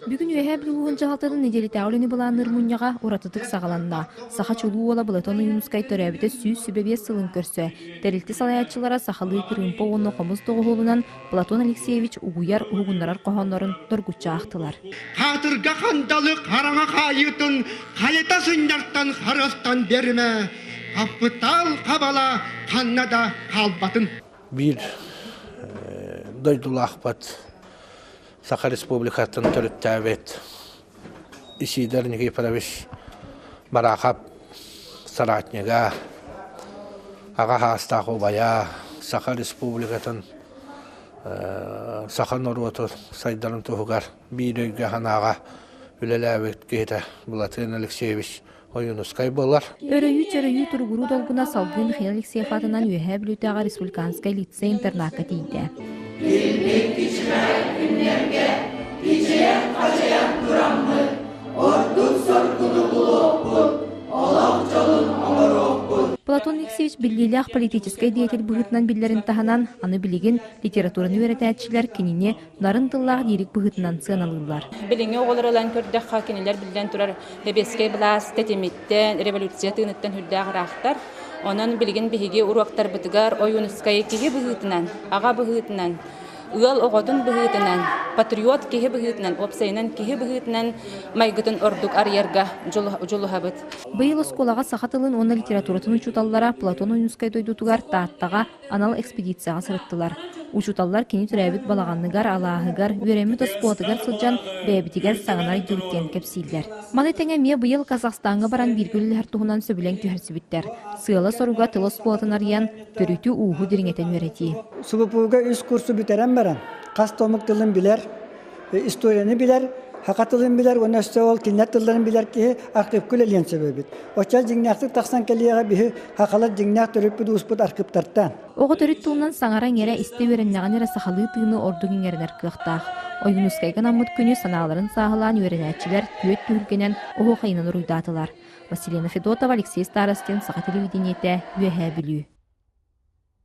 Бүгүн Үөһээ Бүлүү улууһун дьаһалтатын нэдиэлэтээҕи үлэни былаанныыр мунньаҕа уратытык саҕаланна. Саха чулуу уола Платон Ойуунускай төрөөбүтэ 125 сылын көрсө, тэрилтэ салайааччылара сахалыы кырыымпа уонна хомус доҕуһуолунан Платон Алексеевич угуйар, уһугуннарар хоһооннорун доргуччу аахтылар. Хаатырга хандалы хараҥа хаайыытын хайыта сынньартан харыстан беримэ, хаппытаал хабала ханна да хаалбатын. Биир дойдулаахпыт Саха Республикатын төрүттээбит Исидор Никифорович Барахов соратнига, аҕа саастаах убайа, Саха Республикатын саха норуотун сайдарын туһугар биир өйгө-санааҕа үлэлээбит киһитэ Былатыан Алексеевич Ойуунускай буолар. Өрөйүү-чөрөйүү туругуруу долгуна салгыы Михаил Алексеев аатынан Үөһээ Бүлүүтээҕи республиканскай лицей-интернакка тиийдэ. Килбик кичимэҕэй күннэргэ кичэйэн-хачайан тураммыт, ордук соргуну булуохпут, олох дьолун оҥоруохпут. Платон Алексеевич биллиилээх политическай деятель быһыытынан биллэрин таһынан, аны билигин литератураны үөрэтээччилэр кинини нарын тыллаах лирик быһыытынан сыаналыыллар. Билиҥҥи оҕолор ылан көрдөххө, кинилэр биллэн турар сэбиэскэй былаас тэтимиттэн, революция тыыныттан сүрдээх ыраахтар. Онон билигин биһиги уруоктарбытыгар Ойуунускайы киһи быһыытынан, аҕа быһыытынан, ыал оҕотун быһыытынан, патриот киһи быһыытынан, уопсайынан киһи быһыытынан майгытын ордук арыйарга дьулуһабыт. Быйыл оскуолаҕа саха тылын уонна литературатын учууталлара Платон Ойуунускай дойдутугар Тааттаҕа анал экспедицияҕа сырыттылар. Учууталлар кини төрөөбүт балаҕаныгар, алааһыгар, үөрэммит оскуолатыгар сылдьан бэйэбитигэр саҥаны айдыбыт диэн кэпсииллэр. Маны тэҥэ эмиэ быйыл Казахстаҥҥа баран бииргэ үлэлэһэр туһунан сөбүлэҥ түһэрсибиттэр. Сыала-соруга тыл оскуолатын арыйан, төрүтү-ууһу дириҥэтэн үөрэтии. СУБПУга үс курсу бүтэрэн баран, хас да омук тылын билэр, историяны билэр, саха тылын билэр уонна өссө ол кинилэр тылларын билэр киһи архыыпка үлэлиэн сөп эбит. Оччо дьиҥнээхтик тахсан кэлиэҕэ биһи сахалар дьиҥнээх төрүппүт ууспут архыыптартан. Оҕо төрүт тылынан саҥара-иҥэрэ истэ үөрэннэҕинэ эрэ сахалыы тыыны ордук иҥэринэр кыахтаах. Ойуунускайга анаммыт күнү санааларын сааһылаан үөрэнээччилэр түөрт түһүлгэнэн оһуохайынан уруйдаатылар. Василина Федотова, Алексей Старостин, Саха телевидениетэ, Үөһээ Бүлүү.